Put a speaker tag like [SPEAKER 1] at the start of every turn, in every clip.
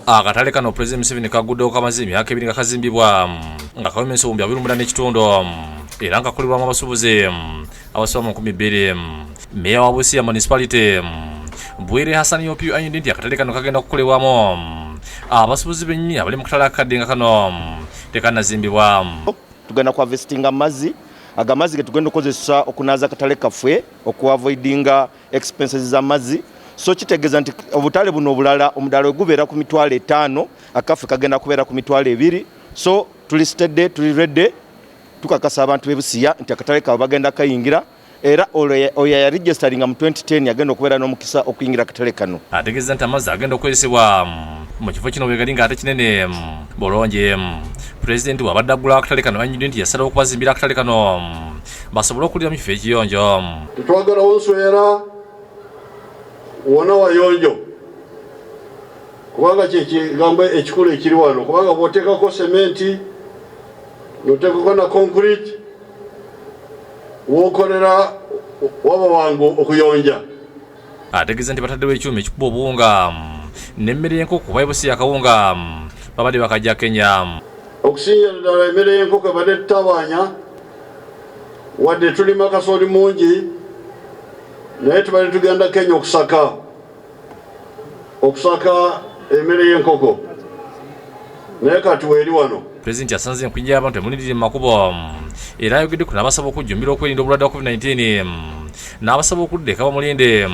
[SPEAKER 1] Akatale kano Pulezidenti Museveni kaguddewo kamaze emyaka 2 nga kazimbibwa, nga kawema ensuumbi 28 era nga kakolebwamu abasuubuzi abasoba mu 2000. Meeya wa Busia Municipality Bwire Hassan Yopiyo ayinde nti akatale kano kagenda kukolebwamu abasuubuzi bennyini abali mu katale akakadde nga kano tekannazimbibwa.
[SPEAKER 2] Tugenda ku harvestinga amazzi, ago amazzi ge tugenda okukozesa okunaaza akatale kaffe, okuavoidinga expenses z'amazzi. So kitegeeza nti obutale buno obulala omudala we gubeera ku 50,000, akaffe kagenda kubeera ku 20,000. So tuli steady, tuli ready, tukakasa abantu b'e Busia nti akatale kaabwe bagenda kayingira, era oyo yaregisteringa mu 2010 yagenda okubeera n'omukisa okuyingira akatale kano.
[SPEAKER 1] Ategeeza nti amazzi agenda okukozesebwa mu kifo kino wegali ng'ate kinene bulungi. Pulezidenti bw'abadde aggula akatale kano annyonnyodde nti yasalawo okubazimbira akatale kano basobole okuliira mu kifo ekiyonjo.
[SPEAKER 3] Tetwagalawo nswera, wona wayonjo, kubanga kye kigambo ekikulu ekiri wano, kubanga bw'oteekako sementi n'oteekako na concrete, w'okolera waba wangu okuyonja.
[SPEAKER 1] Ategeeza nti bataddewo ekyuma ekikuba obuwunga n'emmere y'enkoko kuba Busia akawunga babadde bakajja Kenya.
[SPEAKER 3] Okusingira ddala emmere y'enkoko ebadde tutawaanya, wadde tulima kasooli mungi, naye tubadde tugenda Kenya okusaka emmere y'enkoko, naye kati weeri wano.
[SPEAKER 1] Pulezidenti asanze enkuyanja y'abantu emulindirire mu makubo, era ayogeddeko n'abasaba okujjumbira okwerinda obulwadde bwa COVID-19, n'abasaba okudda eka bamulinde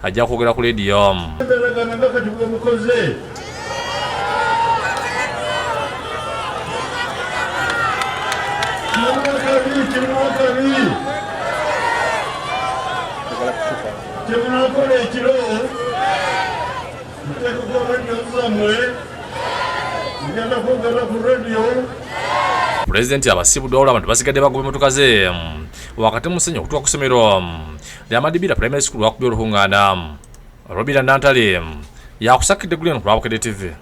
[SPEAKER 1] ajja kwogera ku leediyo.
[SPEAKER 3] Embeeragana nga kati bwe mukoze. Kirimu akabi. Kye munaakola ekiro, muteekeko rediyo zammwe, mugenda kwogera ku rediyo.
[SPEAKER 1] Pulezidenti abasiibuddwa, wabula abantu basigadde bagoba emmotoka ze wakati mu musenyu okutuuka ku ssomero lya Madibira Primary School wakubye olukuŋŋaana. Robina Nantale yakusakidde guleno ku lwa Bukedde TV.